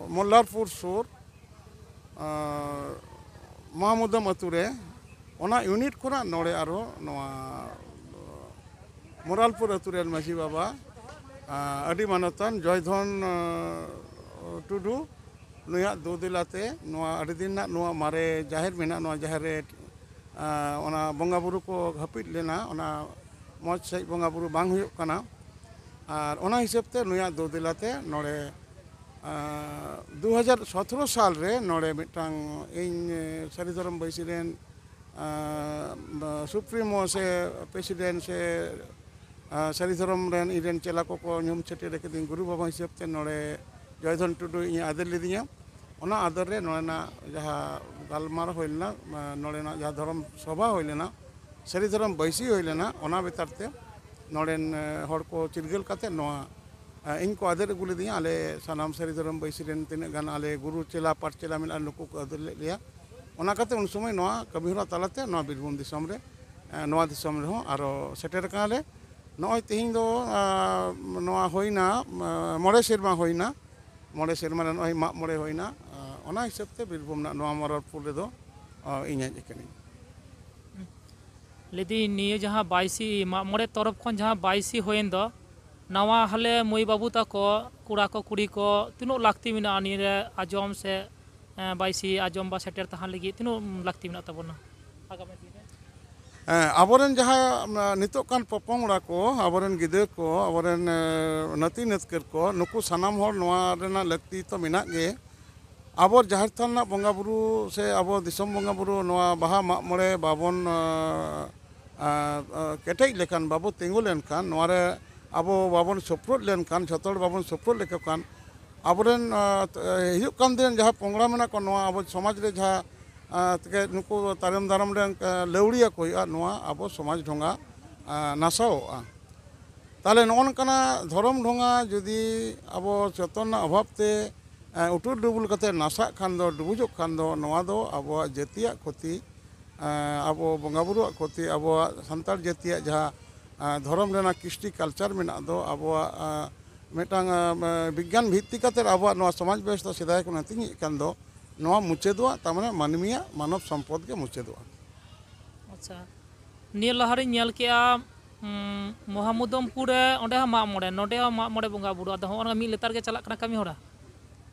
ᱢᱚᱞᱞᱟᱨᱯᱩᱨ ᱥᱩᱨ, ᱮᱸ, ᱢᱟᱦᱟᱢᱩᱫᱟᱢ ᱟᱹᱛᱩ ᱨᱮ᱾ ᱚᱱᱟ ᱤᱭᱩᱱᱤᱴ ᱠᱷᱚᱱᱟᱜ ᱱᱚᱰᱮ ᱟᱨᱦᱚᱸ ᱱᱚᱣᱟ, ᱚ, ᱢᱚᱨᱟᱞᱯᱩᱨ ᱟᱹᱛᱩ ᱨᱮᱱ ᱢᱟᱹᱡᱷᱤ ᱵᱟᱵᱟ, ᱮᱸ, ᱟᱹᱰᱤ ᱢᱟᱱᱚᱛᱟᱱ ᱡᱚᱭᱫᱷᱚᱱ, ᱮᱸ, ᱴᱩᱰᱩ, ᱱᱩᱭᱟᱜ ᱫᱩᱫᱤᱞᱟᱛᱮ ᱱᱚᱣᱟ ᱟᱹᱰᱤ ᱫᱤᱱ ᱨᱮᱱᱟᱜ ᱱᱚᱣᱟ ᱢᱟᱨᱮ ᱡᱟᱦᱮᱨ ᱢᱮᱱᱟᱜ, ᱱᱚᱣᱟ ᱡᱟᱦᱮᱨ ᱨᱮ ᱟᱸ, ᱚᱱᱟ ᱵᱚᱸᱜᱟ ᱵᱩᱨᱩ ᱠᱚ ᱦᱟᱹᱯᱤᱫ ᱞᱮᱱᱟ, ᱚᱱᱟ ᱢᱚᱡᱽ ᱥᱟᱺᱦᱤᱡ ᱵᱚᱸᱜᱟ ᱵᱩᱨᱩ ᱵᱟᱝ ᱦᱩᱭᱩᱜ ᱠᱟᱱᱟ᱾ ᱟᱨ ᱚᱱᱟ ᱦᱤᱥᱟᱹᱵ ᱛᱮ ᱱᱩᱭᱟᱜ ᱫᱩᱫᱤᱞᱟᱛᱮ ᱱᱚᱰᱮ ᱟᱨ ᱫᱩ ᱦᱟᱡᱟᱨ ᱥᱚᱛᱨᱚ ᱥᱟᱞ ᱨᱮ ᱱᱚᱰᱮ ᱢᱤᱫᱴᱟᱝ ᱤᱧ, ᱮ, ᱥᱟᱹᱨᱤ ᱫᱷᱚᱨᱚᱢ ᱵᱟᱹᱭᱥᱤ ᱨᱮᱱ, ᱟᱨ, ᱥᱩᱯᱨᱤᱢᱳ ᱥᱮ ᱯᱨᱮᱥᱤᱰᱮᱱᱴ ᱥᱮ, ᱟᱨ, ᱥᱟᱹᱨᱤ ᱫᱷᱚᱨᱚᱢ ᱨᱮᱱ ᱤᱧ ᱨᱮᱱ ᱪᱮᱞᱟ ᱠᱚᱠᱚ ᱧᱩᱢ ᱪᱷᱟᱹᱴᱭᱟᱹᱨ ᱠᱤᱫᱤᱧ ᱜᱩᱨᱩ ᱵᱟᱵᱟ ᱦᱤᱥᱟᱹᱵ ᱛᱮ ᱱᱚᱰᱮ ᱡᱚᱭᱫᱷᱚᱱ ᱴᱩᱰᱩ ᱤᱧᱮ ᱟᱫᱮᱨ ᱞᱤᱫᱤᱧᱟ᱾ ᱚᱱᱟ ᱟᱫᱚᱨ ᱨᱮ ᱱᱚᱰᱮᱱᱟᱜ ᱡᱟᱦᱟᱸ ᱜᱟᱞᱢᱟᱨᱟᱣ ᱦᱩᱭ ᱞᱮᱱᱟ, ᱟᱨ, ᱱᱚᱰᱮᱱᱟᱜ ᱡᱟᱦᱟᱸ ᱫᱷᱚᱨᱚᱢ ᱥᱚᱵᱷᱟ ᱦᱩᱭ ᱞᱮᱱᱟ, ᱥᱟᱹᱨᱤ ᱫᱷᱚᱨᱚᱢ ᱵᱟᱹᱭᱥᱤ ᱦᱩᱭ ᱞᱮᱱᱟ, ᱚᱱᱟ ᱵᱮᱯᱟᱨ ᱛᱮ ᱱᱚᱰᱮᱱ, ᱮ, ᱦᱚᱲ ᱠᱚ ᱪᱤᱨᱜᱟᱹᱞ ᱠᱟᱛᱮ ᱱᱚᱣᱟ, ᱮ, ᱤᱧ ᱠᱚ ᱟᱫᱮᱨ ᱟᱹᱜᱩ ᱞᱤᱫᱤᱧᱟ᱾ ᱟᱞᱮ ᱥᱟᱱᱟᱢ ᱥᱟᱹᱨᱤ ᱫᱷᱚᱨᱚᱢ ᱵᱟᱹᱭᱥᱤ ᱨᱮᱱ ᱛᱤᱱᱟᱹᱜ ᱜᱟᱱ ᱟᱞᱮ ᱜᱩᱨᱩ ᱪᱮᱞᱟ ᱯᱟᱴ ᱪᱮᱞᱟ ᱢᱮᱱᱟᱜᱼᱟ, ᱱᱩᱠᱩ ᱠᱚ ᱟᱫᱮᱨ ᱞᱮᱫ ᱞᱮᱭᱟ᱾ ᱚᱱᱟ ᱠᱟᱛᱮ ᱩᱱ ᱥᱚᱢᱚᱭ ᱱᱚᱣᱟ ᱠᱟᱹᱢᱤ ᱦᱚᱨᱟ ᱛᱟᱞᱟᱛᱮ ᱱᱚᱣᱟ ᱵᱤᱨᱵᱷᱩᱢ ᱫᱤᱥᱚᱢ ᱨᱮ, ᱮ, ᱱᱚᱣᱟ ᱫᱤᱥᱚᱢ ᱨᱮᱦᱚᱸ ᱟᱨᱚ ᱥᱮᱴᱮᱨ ᱠᱟᱱᱟᱞᱮ᱾ ᱱᱚᱜᱼᱚᱭ ᱛᱮᱦᱮᱧ ᱫᱚ, ᱟ, ᱱᱚᱣᱟ ᱦᱩᱭᱱᱟ, ᱟ, ᱢᱚᱬᱮ ᱥᱮᱨᱢᱟ ᱦᱩᱭᱱᱟ, ᱢᱚᱬᱮ ᱥᱮᱨᱢᱟ ᱨᱮ ᱱᱚᱜᱼᱚᱭ ᱢᱟᱜ ᱢᱚᱬᱮ ᱦᱩᱭᱱᱟ᱾ ᱟ, ᱚᱱᱟ ᱦᱤᱥᱟᱹᱵ ᱛᱮ ᱵᱤᱨᱵᱷᱩᱢ ᱨᱮᱱᱟᱜ ᱱᱚᱣᱟ ᱢᱚᱨᱚᱨᱯᱩᱨ ᱨᱮᱫᱚ, ᱟ, ᱤᱧ ᱦᱮᱡ ᱟᱠᱟᱱᱟᱹᱧ᱾ ᱞᱟᱹᱭᱫᱟᱹᱧ, ᱱᱤᱭᱟᱹ ᱡᱟᱦᱟᱸ ᱵᱟᱭᱥᱤ ᱢᱟᱜ ᱢᱚᱬᱮ ᱛᱚᱨᱚᱯ ᱠᱷᱚᱱ ᱡᱟᱦᱟᱸ ᱵᱟᱭᱥᱤ ᱦᱩᱭᱮᱱ ᱫᱚ, ᱱᱟᱣᱟ ᱦᱟᱞᱮ ᱢᱟᱹᱭ ᱵᱟᱹᱵᱩ ᱛᱟᱠᱚ, ᱠᱚᱲᱟ ᱠᱚ ᱠᱩᱲᱤ ᱠᱚ ᱛᱤᱱᱟᱹᱜ ᱞᱟᱹᱠᱛᱤ ᱢᱮᱱᱟᱜᱼᱟ ᱱᱤᱭᱟᱹ ᱨᱮ ᱟᱸᱡᱚᱢ ᱥᱮ, ᱮᱸ, ᱵᱟᱭᱥᱤ ᱟᱸᱡᱚᱢ ᱵᱟ ᱥᱮᱴᱮᱨ ᱛᱟᱦᱮᱱ ᱞᱟᱹᱜᱤᱫ ᱛᱤᱱᱟᱹᱜ ᱞᱟᱹᱠᱛᱤ ᱢᱮᱱᱟᱜ ᱛᱟᱵᱚᱱᱟ ᱟᱜᱟᱢᱤ ᱫᱤᱱ ᱨᱮ? ᱦᱮᱸ, ᱟᱵᱚᱨᱮᱱ ᱡᱟᱦᱟᱸ, ᱟᱸ, ᱱᱤᱛᱚᱜ ᱠᱟᱱ ᱯᱚᱯᱚᱝᱲᱟ ᱠᱚ, ᱟᱵᱚᱨᱮᱱ ᱜᱤᱫᱟᱹᱨ ᱠᱚ, ᱟᱵᱚᱨᱮᱱ, ᱮᱸ, ᱱᱟᱹᱛᱤ ᱱᱟᱹᱛᱠᱟᱹᱨ ᱠᱚ, ᱱᱩᱠᱩ ᱥᱟᱱᱟᱢ ᱦᱚᱲ ᱱᱚᱣᱟ ᱨᱮᱱᱟᱜ ᱞᱟᱹᱠᱛᱤ ᱛᱚ ᱢᱮᱱᱟᱜ ᱜᱮ᱾ ᱟᱵᱚ ᱡᱟᱦᱮᱨ ᱛᱷᱟᱱ ᱨᱮᱱᱟᱜ ᱵᱚᱸᱜᱟ ᱵᱩᱨᱩ ᱥᱮ ᱟᱵᱚ ᱫᱤᱥᱚᱢ ᱵᱚᱸᱜᱟ ᱵᱩᱨᱩ ᱱᱚᱣᱟ ᱵᱟᱦᱟ ᱢᱟᱜ ᱢᱚᱬᱮ ᱵᱟᱵᱚᱱ, ᱟᱸ, ᱟᱸ, ᱟᱸ, ᱠᱮᱴᱮᱡ ᱞᱮᱠᱷᱟᱱ, ᱵᱟᱵᱚ ᱛᱤᱸᱜᱩ ᱞᱮᱱᱠᱷᱟᱱ, ᱱᱚᱣᱟ ᱨᱮ ᱟᱵᱚ ᱵᱟᱵᱚᱱ ᱥᱳᱯᱨᱳᱫ ᱞᱮᱱᱠᱷᱟᱱ, ᱡᱷᱚᱛᱚ ᱦᱚᱲ ᱵᱟᱵᱚᱱ ᱥᱳᱯᱨᱳᱫ ᱞᱮᱠᱚ ᱠᱷᱟᱱ, ᱟᱵᱚᱨᱮᱱ, ᱟᱸ, ᱦᱤᱡᱩᱜ ᱠᱟᱱ ᱫᱤᱱ ᱡᱟᱦᱟᱸ ᱯᱚᱝᱲᱟ ᱢᱮᱱᱟᱜ ᱠᱚᱣᱟ, ᱱᱚᱣᱟ ᱟᱵᱚ ᱥᱚᱢᱟᱡᱽ ᱨᱮ ᱡᱟᱦᱟᱸ, ᱟᱸ, ᱛᱮᱜᱮ ᱱᱩᱠᱩ ᱛᱟᱭᱚᱢ ᱫᱟᱨᱟᱢ ᱨᱮᱱ, ᱟᱸ, ᱞᱟᱹᱣᱲᱤᱭᱟᱹ ᱠᱚ ᱦᱩᱭᱩᱜᱼᱟ, ᱱᱚᱣᱟ ᱟᱵᱚ ᱥᱚᱢᱟᱡᱽ ᱰᱷᱚᱸᱜᱟ, ᱟᱸ, ᱱᱟᱥᱟᱣᱚᱜᱼᱟ᱾ ᱛᱟᱦᱚᱞᱮ ᱱᱚᱜᱼᱚ ᱱᱚᱝᱠᱟᱱᱟᱜ ᱫᱷᱚᱨᱚᱢ ᱰᱷᱚᱸᱜᱟ ᱡᱩᱫᱤ ᱟᱵᱚ ᱡᱚᱛᱚᱱ ᱨᱮᱱᱟᱜ ᱚᱵᱷᱟᱵᱽ ᱛᱮ, ᱮᱸ, ᱩᱴᱩᱨ ᱰᱩᱵᱩᱞ ᱠᱟᱛᱮ ᱱᱟᱥᱟᱜ ᱠᱷᱟᱱ ᱫᱚ, ᱰᱩᱵᱩᱡᱚᱜ ᱠᱷᱟᱱ ᱫᱚ, ᱱᱚᱣᱟ ᱫᱚ ᱟᱵᱚᱣᱟᱜ ᱡᱟᱹᱛᱤᱭᱟᱜ ᱠᱷᱚᱛᱤ, ᱮᱸ, ᱟᱵᱚ ᱵᱚᱸᱜᱟ ᱵᱩᱨᱩᱣᱟᱜ ᱠᱷᱚᱛᱤ, ᱟᱵᱚᱣᱟᱜ ᱥᱟᱱᱛᱟᱲ ᱡᱟᱹᱛᱤᱭᱟᱜ ᱡᱟᱦᱟᱸ, ᱮᱸ, ᱫᱷᱚᱨᱚᱢ ᱨᱮᱱᱟᱜ ᱠᱨᱤᱥᱴᱤ ᱠᱟᱞᱪᱟᱨ ᱢᱮᱱᱟᱜ ᱫᱚ, ᱟᱵᱚᱣᱟᱜ, ᱮᱸ, ᱢᱤᱫᱴᱟᱝ, ᱮᱸ, ᱵᱤᱜᱽᱜᱟᱱ ᱵᱷᱤᱛᱛᱤ ᱠᱟᱛᱮ ᱟᱵᱚᱣᱟᱜ ᱱᱚᱣᱟ ᱥᱚᱢᱟᱡᱽ ᱵᱮᱵᱚᱥᱛᱷᱟ ᱥᱮᱫᱟᱭ ᱠᱷᱚᱱ ᱟᱹᱛᱤᱧᱮᱫ ᱠᱟᱱ ᱫᱚ, ᱱᱚᱣᱟ ᱢᱩᱪᱟᱹᱫᱚᱜᱼᱟ᱾ ᱛᱟᱨ ᱢᱟᱱᱮ ᱢᱟᱹᱱᱢᱤᱭᱟᱜ ᱢᱟᱱᱚᱵ ᱥᱚᱢᱯᱚᱫ ᱜᱮ ᱢᱩᱪᱟᱹᱫᱚᱜᱼᱟ᱾ ᱟᱪᱪᱷᱟ, ᱱᱤᱭᱟᱹ ᱞᱟᱦᱟᱨᱤᱧ ᱧᱮᱞ ᱠᱮᱜᱼᱟ, ᱩᱸ, ᱢᱚᱦᱟᱢᱩᱫᱚᱢᱯᱩᱨ ᱨᱮ, ᱚᱸᱰᱮ ᱦᱚᱸ ᱢᱟᱜ ᱢᱚᱬᱮ, ᱱᱚᱸᱰᱮ ᱦᱚᱸ ᱢᱟᱜ ᱢᱚᱬᱮ ᱵᱚᱸᱜᱟ ᱵᱩᱨᱩ, ᱟᱫᱚ ᱦᱚᱸᱜᱼᱚ ᱱᱚᱣᱟ ᱢᱤᱫ ᱞᱮᱛᱟᱲ ᱜᱮ ᱪᱟᱞᱟᱜ ᱠᱟᱱᱟ ᱠᱟᱹᱢᱤ ᱦᱚᱨᱟ?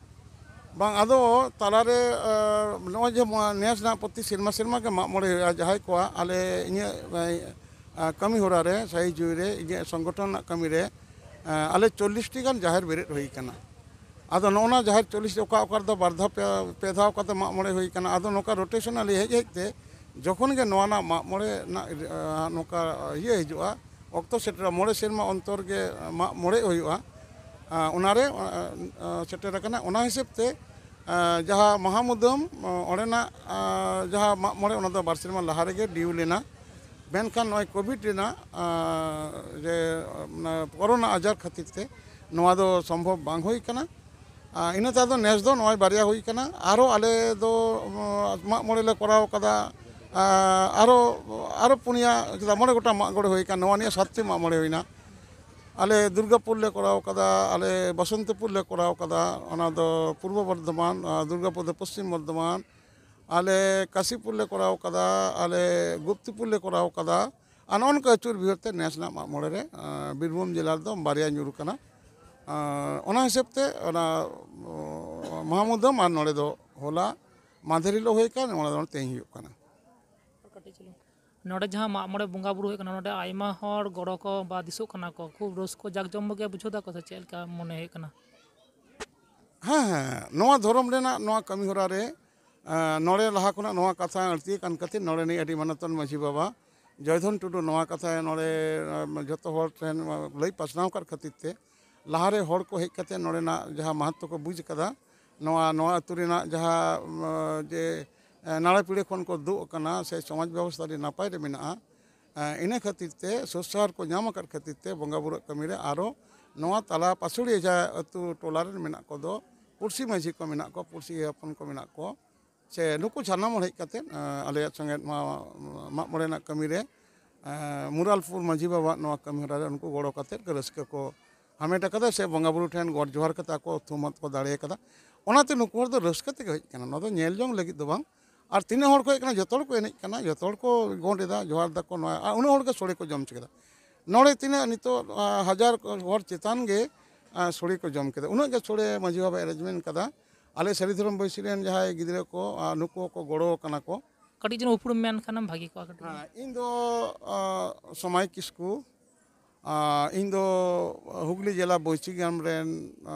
ᱵᱟᱝ, ᱟᱫᱚ ᱛᱟᱞᱟᱨᱮ, ᱮ, ᱱᱚᱜᱼᱚᱭ ᱡᱮ ᱢᱚ-, ᱱᱮᱥ ᱨᱮᱱᱟᱜ ᱯᱨᱚᱛᱤ ᱥᱮᱨᱢᱟ ᱥᱮᱨᱢᱟ ᱜᱮ ᱢᱟᱜ ᱢᱚᱬᱮ ᱦᱩᱭᱩᱜᱼᱟ, ᱡᱟᱦᱟᱸᱭ ᱠᱚᱣᱟᱜ ᱟᱞᱮ ᱤᱧᱟᱹᱜ, ᱮ, ᱮ, ᱠᱟᱹᱢᱤ ᱦᱚᱨᱟ ᱨᱮ, ᱥᱟᱹᱦᱤ ᱡᱩᱦᱤ ᱨᱮ, ᱤᱧᱟᱹᱜ ᱥᱚᱝᱜᱚᱴᱷᱚᱱ ᱨᱮᱱᱟᱜ ᱠᱟᱹᱢᱤ ᱨᱮ, ᱮ, ᱟᱞᱮ ᱪᱚᱞᱞᱤᱥ ᱴᱤ ᱜᱟᱱ ᱡᱟᱦᱮᱨ ᱵᱮᱨᱮᱫ ᱦᱩᱭ ᱟᱠᱟᱱᱟ᱾ ᱟᱫᱚ ᱱᱚᱜᱼᱚ ᱱᱟ ᱡᱟᱦᱮᱨ ᱪᱚᱞᱞᱤᱥ ᱚᱠᱟ ᱚᱠᱟ ᱨᱮᱫᱚ ᱵᱟᱨ ᱫᱷᱟᱣ ᱯᱮ, ᱯᱮ ᱫᱷᱟᱣ ᱠᱟᱛᱮ ᱢᱟᱜ ᱢᱚᱬᱮ ᱦᱩᱭ ᱠᱟᱱᱟ᱾ ᱟᱫᱚ ᱱᱚᱝᱠᱟ ᱨᱳᱴᱮᱥᱚᱱᱟᱞᱤ ᱦᱮᱡ ᱦᱮᱡ ᱛᱮ ᱡᱚᱠᱷᱚᱱ ᱜᱮ ᱱᱚᱣᱟ ᱨᱮᱱᱟᱜ ᱢᱟᱜ ᱢᱚᱬᱮ ᱨᱮᱱᱟᱜ, ᱟᱸ, ᱱᱚᱝᱠᱟ ᱤᱭᱟᱹ ᱦᱤᱡᱩᱜᱼᱟ, ᱚᱠᱛᱚ ᱥᱮᱴᱮᱨᱚᱜᱼᱟ, ᱢᱚᱬᱮ ᱥᱮᱨᱢᱟ ᱚᱱᱛᱚᱨ ᱜᱮ ᱢᱟᱜ ᱢᱚᱬᱮ ᱦᱩᱭᱩᱜᱼᱟ, ᱟᱸ, ᱚᱱᱟᱨᱮ, ᱟᱸ, ᱟᱸ, ᱥᱮᱴᱮᱨ ᱟᱠᱟᱱᱟ᱾ ᱚᱱᱟ ᱦᱤᱥᱟᱹᱵ ᱛᱮ, ᱟᱸ, ᱡᱟᱦᱟᱸ ᱢᱟᱦᱟᱢᱩᱫᱟᱹᱢ, ᱟᱸ, ᱚᱸᱰᱮᱱᱟᱜ, ᱟᱸ, ᱡᱟᱦᱟᱸ ᱢᱟᱜ ᱢᱚᱬᱮ, ᱚᱱᱟ ᱫᱚ ᱵᱟᱨ ᱥᱮᱨᱢᱟ ᱞᱟᱦᱟ ᱨᱮᱜᱮ ᱰᱤᱭᱩ ᱞᱮᱱᱟ᱾ ᱢᱮᱱᱠᱷᱟᱱ ᱱᱚᱜᱼᱚᱭ ᱠᱳᱵᱷᱤᱰ ᱨᱮᱱᱟᱜ, ᱟᱸ, ᱡᱮ, ᱚᱱᱟ ᱠᱳᱨᱳᱱᱟ ᱟᱡᱟᱨ ᱠᱷᱟᱹᱛᱤᱨ ᱛᱮ ᱱᱚᱣᱟ ᱫᱚ ᱥᱚᱢᱵᱷᱚᱵ ᱵᱟᱝ ᱦᱩᱭ ᱠᱟᱱᱟ᱾ ᱟᱸ, ᱤᱱᱟᱹ ᱛᱟᱭᱚᱢ ᱫᱚ ᱱᱮᱥ ᱫᱚ ᱱᱚᱜᱼᱚᱭ ᱵᱟᱨᱭᱟ ᱦᱩᱭ ᱠᱟᱱᱟ᱾ ᱟᱨᱚ ᱟᱞᱮ ᱫᱚ, ᱩᱸ, ᱢᱟᱜ ᱢᱚᱬᱮ ᱞᱮ ᱠᱚᱨᱟᱣ ᱠᱟᱫᱟ, ᱟᱸ, ᱟᱨᱚ, ᱟᱨᱚ ᱯᱩᱱᱭᱟ, ᱪᱮᱫᱟᱜ ᱢᱚᱬᱮ ᱜᱚᱴᱟᱝ ᱢᱟᱜ ᱢᱚᱬᱮ ᱦᱩᱭ ᱠᱟᱱᱟ, ᱱᱚᱣᱟ ᱱᱤᱭᱟᱹ ᱥᱟᱛᱴᱤ ᱢᱟᱜ ᱢᱚᱬᱮ ᱦᱩᱭᱱᱟ᱾ ᱟᱞᱮ ᱫᱩᱨᱜᱟᱯᱩᱨ ᱞᱮ ᱠᱚᱨᱟᱣ ᱠᱟᱫᱟ, ᱟᱞᱮ ᱵᱚᱥᱚᱱᱛᱚᱯᱩᱨ ᱞᱮ ᱠᱚᱨᱟᱣ ᱠᱟᱫᱟ, ᱚᱱᱟ ᱫᱚ ᱯᱩᱨᱵᱚ ᱵᱚᱨᱫᱷᱚᱢᱟᱱ, ᱟᱸ, ᱫᱩᱨᱜᱟᱯᱩᱨ ᱫᱚ ᱯᱚᱥᱪᱤᱢ ᱵᱚᱨᱫᱷᱚᱢᱟᱱ, ᱟᱞᱮ ᱠᱟᱥᱤᱯᱩᱨ ᱞᱮ ᱠᱚᱨᱟᱣ ᱠᱟᱫᱟ, ᱟᱞᱮ ᱜᱩᱯᱛᱤᱯᱩᱨ ᱞᱮ ᱠᱚᱨᱟᱣ ᱠᱟᱫᱟ᱾ ᱟᱨ ᱱᱚᱜᱼᱚ ᱱᱚᱝᱠᱟ ᱟᱹᱪᱩᱨ ᱵᱤᱦᱩᱨ ᱛᱮ ᱱᱮᱥ ᱨᱮᱱᱟᱜ ᱢᱟᱜ ᱢᱚᱬᱮ ᱨᱮ, ᱟᱸ, ᱵᱤᱨᱵᱷᱩᱢ ᱡᱮᱞᱟ ᱨᱮᱫᱚ ᱵᱟᱨᱭᱟ ᱧᱩᱨ ᱠᱟᱱᱟ᱾ ᱟᱸ, ᱚᱱᱟ ᱦᱤᱥᱟᱹᱵ ᱛᱮ ᱚᱱᱟ, ᱟᱸ, ᱢᱟᱦᱟᱢᱩᱫᱟᱹᱢ ᱟᱨ ᱱᱚᱰᱮ ᱫᱚ ᱦᱚᱞᱟ ᱢᱟᱫᱷᱮᱨ ᱦᱤᱞᱳᱜ ᱦᱩᱭ ᱠᱟᱱ, ᱱᱚᱰᱮ ᱫᱚ ᱛᱮᱦᱮᱧ ᱦᱩᱭᱩᱜ ᱠᱟᱱᱟ᱾ ᱱᱚᱰᱮ ᱡᱟᱦᱟᱸ ᱢᱟᱜ ᱢᱚᱬᱮ ᱵᱚᱸᱜᱟ ᱵᱩᱨᱩ ᱦᱩᱭᱩᱜ ᱠᱟᱱᱟ, ᱱᱚᱰᱮ ᱟᱭᱢᱟ ᱦᱚᱲ ᱜᱚᱲᱚ ᱠᱚ ᱵᱟ ᱫᱤᱥᱚᱜ ᱠᱟᱱᱟ ᱠᱚ, ᱠᱷᱩᱵ ᱨᱟᱹᱥᱠᱟᱹ ᱡᱟᱠ ᱡᱚᱢᱚᱠ ᱜᱮ ᱵᱩᱡᱷᱟᱹᱣ ᱫᱟᱠᱚ ᱥᱮ ᱪᱮᱫ ᱞᱮᱠᱟ ᱢᱚᱱᱮ ᱦᱩᱭᱩᱜ ᱠᱟᱱᱟ? ᱦᱮᱸ, ᱦᱮᱸ, ᱱᱚᱣᱟ ᱫᱷᱚᱨᱚᱢ ᱨᱮᱱᱟᱜ ᱱᱚᱣᱟ ᱠᱟᱹᱢᱤ ᱦᱚᱨᱟ ᱨᱮ, ᱮᱸ, ᱱᱚᱰᱮ ᱞᱟᱦᱟ ᱠᱷᱚᱱᱟᱜ ᱱᱚᱣᱟ ᱠᱟᱛᱷᱟ ᱟᱹᱲᱛᱤ ᱟᱠᱟᱱ ᱠᱷᱟᱹᱛᱤᱨ ᱱᱚᱰᱮᱱᱤᱡ ᱟᱹᱰᱤ ᱢᱟᱱᱚᱛᱟᱱ ᱢᱟᱹᱡᱷᱤ ᱵᱟᱵᱟ ᱡᱚᱭᱫᱷᱚᱱ ᱴᱩᱰᱩ ᱱᱚᱣᱟ ᱠᱟᱛᱷᱟ ᱱᱚᱰᱮ, ᱮᱸ, ᱡᱚᱛᱚ ᱦᱚᱲ ᱴᱷᱮᱱ, ᱮᱸ, ᱞᱟᱹᱭ ᱯᱟᱥᱱᱟᱣ ᱟᱠᱟᱫ ᱠᱷᱟᱹᱛᱤᱨ ᱛᱮ ᱞᱟᱦᱟᱨᱮ ᱦᱚᱲ ᱠᱚ ᱦᱮᱡ ᱠᱟᱛᱮ ᱱᱚᱰᱮᱱᱟᱜ ᱡᱟᱦᱟᱸ ᱢᱟᱦᱟᱛᱢᱚ ᱠᱚ ᱵᱩᱡᱽ ᱠᱟᱫᱟ, ᱱᱚᱣᱟ, ᱱᱚᱣᱟ ᱟᱹᱛᱩ ᱨᱮᱱᱟᱜ ᱡᱟᱦᱟᱸ, ᱩᱢ, ᱡᱮ, ᱮ, ᱱᱟᱲᱟ ᱯᱤᱲᱟᱹ ᱠᱷᱚᱱ ᱠᱚ ᱫᱩᱜ ᱟᱠᱟᱱᱟ ᱥᱮ ᱥᱚᱢᱟᱡᱽ ᱵᱮᱵᱚᱥᱛᱷᱟ ᱟᱹᱰᱤ ᱱᱟᱯᱟᱭ ᱨᱮ ᱢᱮᱱᱟᱜᱼᱟ, ᱮ, ᱤᱱᱟᱹ ᱠᱷᱟᱹᱛᱤᱨ ᱛᱮ ᱥᱳᱡᱽ ᱥᱟᱦᱟᱨ ᱠᱚ ᱧᱟᱢ ᱟᱠᱟᱫ ᱠᱷᱟᱹᱛᱤᱨ ᱛᱮ ᱵᱚᱸᱜᱟ ᱵᱩᱨᱩᱣᱟᱜ ᱠᱟᱹᱢᱤ ᱨᱮ ᱟᱨᱚ ᱱᱚᱣᱟ ᱛᱟᱞᱟ ᱯᱟᱹᱥᱩᱲᱤᱭᱟᱹ ᱡᱟᱦᱟᱸ ᱟᱹᱛᱩ ᱴᱚᱞᱟ ᱨᱮᱱ ᱢᱮᱱᱟᱜ ᱠᱚᱫᱚ ᱯᱩᱲᱥᱤ ᱢᱟᱹᱡᱷᱤ ᱠᱚ ᱢᱮᱱᱟᱜ ᱠᱚ, ᱯᱩᱲᱥᱤ ᱦᱚᱯᱚᱱ ᱠᱚ ᱢᱮᱱᱟᱜ ᱠᱚ, ᱥᱮ ᱱᱩᱠᱩ ᱥᱟᱱᱟᱢ ᱦᱚᱲ ᱦᱮᱡ ᱠᱟᱛᱮᱫ, ᱮᱸ, ᱟᱞᱮᱭᱟᱜ ᱥᱚᱸᱜᱮ ᱱᱚᱣᱟ ᱢᱟᱜ ᱢᱚᱬᱮ ᱨᱮᱱᱟᱜ ᱠᱟᱹᱢᱤ ᱨᱮ, ᱮᱸ, ᱢᱩᱨᱟᱞᱯᱩᱨ ᱢᱟᱹᱡᱷᱤ ᱵᱟᱵᱟᱣᱟᱜ ᱱᱚᱣᱟ ᱠᱟᱹᱢᱤ ᱦᱚᱨᱟ ᱨᱮ ᱩᱱᱠᱩ ᱜᱚᱲᱚ ᱠᱟᱛᱮᱫ ᱠᱚ ᱨᱟᱹᱥᱠᱟᱹ ᱠᱚ ᱦᱟᱢᱮᱴ ᱟᱠᱟᱫᱟ ᱥᱮ ᱵᱚᱸᱜᱟ ᱵᱩᱨᱩ ᱴᱷᱮᱱ ᱜᱚᱰ ᱡᱚᱦᱟᱨ ᱠᱟᱛᱮ ᱟᱠᱚ ᱛᱷᱩᱢ ᱦᱚᱸ ᱠᱚ ᱫᱟᱲᱮ ᱟᱠᱟᱫᱟ᱾ ᱚᱱᱟᱛᱮ ᱱᱩᱠᱩ ᱦᱚᱲ ᱫᱚ ᱨᱟᱹᱥᱠᱟᱹ ᱛᱮᱜᱮ ᱦᱮᱡ ᱠᱟᱱᱟ, ᱱᱚᱣᱟ ᱫᱚ ᱧᱮᱞ ᱡᱚᱝ ᱞᱟᱹᱜᱤᱫ ᱫᱚ ᱵᱟᱝ᱾ ᱟᱨ ᱛᱤᱱᱟᱹᱜ ᱦᱚᱲ ᱠᱚ ᱦᱮᱡ ᱠᱟᱱᱟ, ᱡᱚᱛᱚ ᱦᱚᱲ ᱠᱚ ᱮᱱᱮᱡ ᱠᱟᱱᱟ, ᱡᱚᱛᱚ ᱦᱚᱲ ᱠᱚ ᱜᱚᱸᱰ ᱮᱫᱟ, ᱡᱚᱦᱟᱨ ᱫᱟᱠᱚ, ᱱᱚᱣᱟ, ᱟᱨ ᱩᱱᱟᱹᱜ ᱦᱚᱲ ᱜᱮ ᱥᱚᱲᱮ ᱠᱚ ᱡᱚᱢ ᱦᱚᱪᱚ ᱠᱮᱫᱟ᱾ ᱱᱚᱰᱮ ᱛᱤᱱᱟᱹᱜ ᱱᱤᱛᱚᱜ, ᱟ, ᱦᱟᱡᱟᱨ ᱦᱚᱲ ᱪᱮᱛᱟᱱ ᱜᱮ, ᱟ, ᱥᱚᱲᱮ ᱠᱚ ᱡᱚᱢ ᱠᱮᱫᱟ, ᱩᱱᱟᱹᱜ ᱜᱮ ᱥᱚᱲᱮ ᱢᱟᱹᱡᱷᱤ ᱵᱟᱵᱟ ᱮᱨᱮᱧᱡᱽᱢᱮᱱᱴ ᱠᱟᱫᱟ᱾ ᱟᱞᱮ ᱥᱟᱹᱨᱤ ᱫᱷᱚᱨᱚᱢ ᱵᱟᱹᱭᱥᱤ ᱨᱮᱱ ᱡᱟᱦᱟᱸᱭ ᱜᱤᱫᱽᱨᱟᱹ ᱠᱚ, ᱟ, ᱱᱩᱠᱩ ᱦᱚᱸᱠᱚ ᱜᱚᱲᱚ ᱟᱠᱟᱱᱟ ᱠᱚ᱾ ᱠᱟᱹᱴᱤᱡ ᱪᱩᱞᱩᱝ ᱩᱯᱨᱩᱢ ᱢᱮᱱ ᱠᱷᱟᱱᱮᱢ ᱵᱷᱟᱹᱜᱤ ᱠᱚᱜᱼᱟ ᱠᱟᱹᱴᱤᱡ᱾ ᱦᱮᱸ, ᱤᱧ ᱫᱚ, ᱟ, ᱥᱚᱢᱟᱭ ᱠᱤᱥᱠᱩ, ᱟ, ᱤᱧ ᱫᱚ ᱦᱩᱜᱽᱞᱤ ᱡᱮᱞᱟ ᱵᱚᱭᱥᱤ ᱜᱨᱟᱢ ᱨᱮᱱ, ᱟ,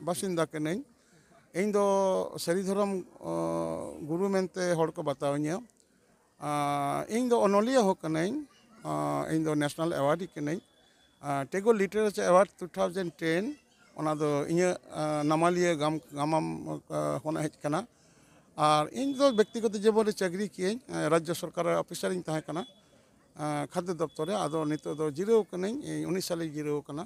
ᱵᱟᱥᱤᱱᱫᱟ ᱠᱟᱹᱱᱟᱹᱧ᱾ ᱤᱧ ᱫᱚ ᱥᱟᱹᱨᱤ ᱫᱷᱚᱨᱚᱢ ᱜᱩᱨᱩ ᱢᱮᱱᱛᱮ ᱦᱚᱲ ᱠᱚ ᱵᱟᱛᱟᱣᱤᱧᱟᱹ᱾ ᱤᱧ ᱫᱚ ᱚᱱᱚᱞᱤᱭᱟᱹ ᱦᱚᱸ ᱠᱟᱹᱱᱟᱹᱧ᱾ ᱤᱧ ᱫᱚ ᱱᱮᱥᱱᱟᱞ ᱮᱣᱟᱨᱰᱤ ᱠᱟᱹᱱᱟᱹᱧ᱾ ᱴᱮᱜᱳᱨ ᱞᱤᱴᱟᱨᱮᱪᱟᱨ ᱮᱣᱟᱨᱰ ᱴᱩ ᱛᱷᱟᱣᱡᱮᱱᱰ ᱴᱮᱱ, ᱚᱱᱟ ᱫᱚ ᱤᱧᱟᱹᱜ ᱱᱟᱢᱟᱞᱤᱭᱟᱹ ᱜᱟᱢ ᱜᱟᱢᱟᱢ ᱠᱷᱚᱱᱟᱜ ᱦᱮᱡ ᱟᱠᱟᱱᱟ᱾ ᱟᱨ ᱤᱧ ᱫᱚ ᱵᱮᱠᱛᱤᱜᱚᱛᱚ ᱡᱤᱵᱚᱱ ᱨᱮ ᱪᱟᱹᱠᱨᱤ ᱠᱤᱭᱟᱹᱧ᱾ ᱨᱟᱡᱽᱡᱚ ᱥᱚᱨᱠᱟᱨ ᱨᱮ ᱚᱯᱷᱤᱥᱟᱨᱤᱧ ᱛᱟᱦᱮᱸ ᱠᱟᱱᱟ ᱠᱷᱟᱫᱽᱭᱚ ᱫᱚᱯᱛᱚᱨ ᱨᱮ᱾ ᱟᱫᱚ ᱱᱤᱛᱚᱜ ᱫᱚ ᱡᱤᱨᱟᱹᱣ ᱠᱟᱹᱱᱟᱹᱧ᱾ ᱤᱧ ᱩᱱᱤᱥ ᱥᱟᱞᱤᱧ ᱡᱤᱨᱟᱹᱣ ᱠᱟᱱᱟ᱾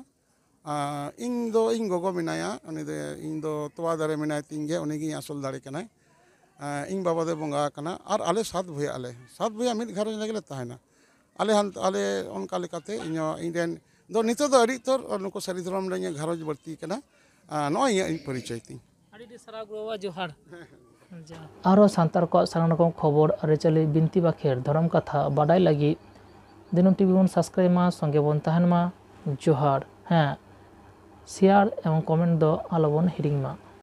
ᱤᱧ ᱫᱚ ᱤᱧ ᱜᱚᱜᱚ ᱢᱮᱱᱟᱭᱟ, ᱩᱱᱤ ᱫᱚ, ᱤᱧ ᱫᱚ ᱛᱚᱣᱟ ᱫᱟᱨᱮ ᱢᱮᱱᱟᱭ ᱛᱤᱧ ᱜᱮᱭᱟ, ᱩᱱᱤ ᱜᱮᱧ ᱟᱹᱥᱩᱞ ᱫᱟᱲᱮ ᱠᱟᱱᱟᱭ᱾ ᱤᱧ ᱵᱟᱵᱟ ᱫᱚᱭ ᱵᱚᱸᱜᱟ ᱟᱠᱟᱱᱟ᱾ ᱟᱨ ᱟᱞᱮ ᱥᱟᱛ ᱵᱚᱭᱦᱟ, ᱟᱞᱮ ᱥᱟᱛ ᱵᱚᱭᱦᱟ ᱢᱤᱫ ᱜᱷᱟᱨᱚᱸᱡᱽ ᱨᱮᱜᱮ ᱞᱮ ᱛᱟᱦᱮᱱᱟ᱾ ᱟᱞᱮ ᱦᱟᱱ ᱟᱞᱮ ᱚᱱᱠᱟ ᱞᱮᱠᱟᱛᱮ ᱤᱧ ᱦᱚᱸ, ᱤᱧ ᱨᱮᱱ ᱫᱚ ᱱᱤᱛᱚᱜ ᱫᱚ ᱟᱹᱰᱤ ᱩᱛᱟᱹᱨ ᱱᱩᱠᱩ ᱥᱟᱹᱨᱤ ᱫᱷᱚᱨᱚᱢ ᱨᱮ ᱤᱧᱟᱹᱜ ᱜᱷᱟᱨᱚᱸᱡᱽ ᱵᱟᱹᱲᱛᱤ ᱠᱟᱱᱟ᱾ ᱱᱚᱜᱼᱚᱭ ᱤᱧᱟᱹᱜ ᱤᱧ ᱯᱚᱨᱤᱪᱚᱭ ᱛᱤᱧ᱾ ᱟᱹᱰᱤ ᱟᱹᱰᱤ ᱥᱟᱨᱦᱟᱣ ᱜᱩᱨᱩ ᱵᱟᱵᱟ, ᱡᱚᱦᱟᱨ᱾ ᱡᱚᱦᱟᱨ᱾ ᱟᱨᱦᱚᱸ ᱥᱟᱱᱛᱟᱲ ᱠᱚᱣᱟᱜ ᱥᱟᱱᱟᱢ ᱨᱚᱠᱚᱢ ᱠᱷᱚᱵᱚᱨ, ᱟᱹᱨᱤᱪᱟᱹᱞᱤ, ᱵᱤᱱᱛᱤ ᱵᱟᱠᱷᱮᱲ, ᱫᱷᱚᱨᱚᱢ ᱠᱟᱛᱷᱟ ᱵᱟᱰᱟᱭ ᱞᱟᱹᱜᱤᱫ ᱫᱤᱱᱟᱹᱢ ᱴᱤᱵᱷᱤ ᱵᱚᱱ ᱥᱟᱵᱥᱠᱨᱟᱭᱤᱵ ᱢᱟ, ᱥᱚᱸᱜᱮ ᱵᱚᱱ ᱛᱟᱦᱮᱱ ᱢᱟ᱾ ᱡᱚᱦᱟᱨ᱾ ᱦᱮᱸ, ᱥᱮᱭᱟᱨ ᱮᱵᱚᱝ ᱠᱚᱢᱮᱱᱴ ᱫᱚ ᱟᱞᱚᱵᱚᱱ ᱦᱤᱲᱤᱧ ᱢᱟ᱾